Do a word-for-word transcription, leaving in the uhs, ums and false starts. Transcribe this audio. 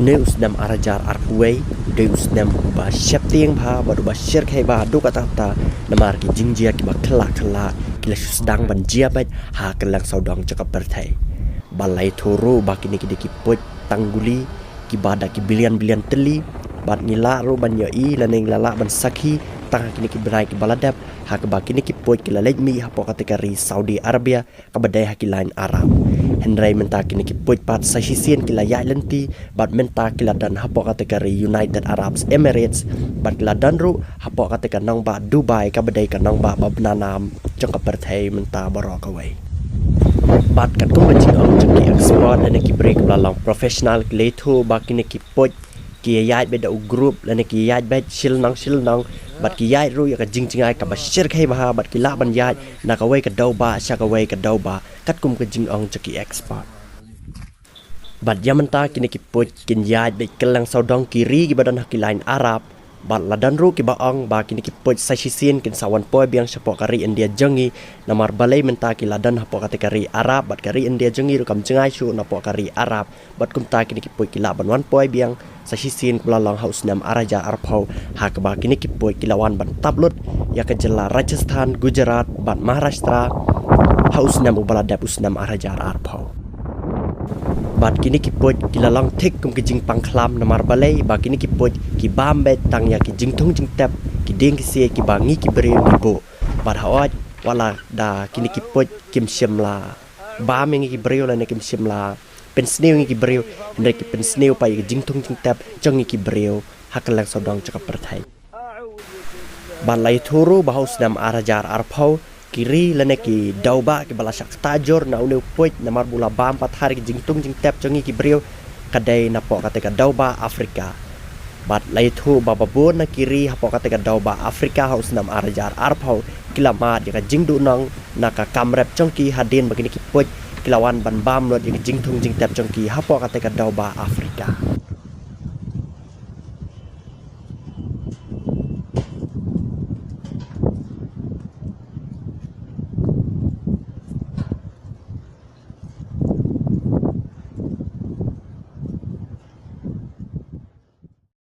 Dei u snem ar hajar arphew wei, dei u snem uba sheptieng bha bad uba shyrkhei bha haduh katta katta, namar ki jingjia kiba khlak khlak ki la shu sdang ban jia beit ha kylleng sawdong jong ka pyrthei. Bad la ïathuh ruh ba kine ki dei ki puit tang guli kiba da ki billion billion tylli, bad ngi lah ruh ban ïohi lane ngi la lah ban sakhi tang ha kine ki bnai kiba la dep ha kaba kine ki puit ki la leit mih hapoh kata ka ri Saudi Arabia kaba dei ha ki lain Arab. Hynrei mynta kine ki puit pat sa shisien ki la ïaid lynti, bad mynta ki la don hapoh kata ka ri United Arab Emirates, bad ki la don ruh hapoh kata ka nongbah Dubai kaba dei ka nongbah ba bna nam jong ka pyrthei mynta baroh kawei. Bad katkum ka jingong jong ki expert lane ki briew kiba la long professional, ki la ïathuh ba kine ki puit ki ïaid beit da u group lane ki ïaid beit shi lynnong shi lynnong, bad ki ïaid ruh ïa ka jingjngai kaba shyrkhei bha, bad ki lah ban ïaid na kawei ka dewbah sha kawei ka dewbah katkum ka jingong jong ki expert. Bad ïa mynta kine ki puit kin ïaid beit kylleng sawdong ki ri kiba don ha ki lain Arab. Bad la don ruh kiba ong ba kine ki puit sa shisien kin sa wan poi biang shapoh ka ri India jong ngi, namar balei mynta ki la don hapoh kata ka ri Arab, bad ka ri India jong ngi ruh kam jngai shuh napoh ka ri Arab. Bad kumta kine ki puit ki lah ban wan poi biang sa shisien kaba la long ha u snem ar hajar arphew, ha kaba kine ki puit ki la wan ban tap lut ïa ka jylla Rajasthan, Gujarat bad Maharashtra ha u snem uba la dep, u snem ar hajar arphew. Bad kine ki puit ki la long thik kum ki jingpang khlam, namar balei ba kine ki puit ki bam beit tang ïa ki jingthung jingtep, ki dieng ki siej kiba ngi ki briew ngi buh. Bad hooid, wat la da kine ki puit kim shym la bam ïa ngi ki briew lane kim shym la pynsniew ïa ngi ki briew, hynrei ki pynsniew pat ïa ki jingthung jingtep jong ngi ki briew ha kylleng sawdong jong ka pyrthei. Bad la ïathuh ruh ba ha u snem ar hajar arphew, ki ri lane ki dewbah kiba la shah ktah jur na une u puit namar ba u la bam pathar ïa ki jingthung jingtep jong ngi ki briew, ka dei napoh kata ka dewbah Africa. Bad la ïathuh ba babun na ki ri hapoh kata ka dewbah Africa ha u snem ar hajar arphew ki la mad ïa ka jingduhnong na ka kam rep jong ki hadien ba kine ki puit ki la wan ban bam lut ïa ka jingthung jingtep jong ki hapoh kata ka dewbah Africa.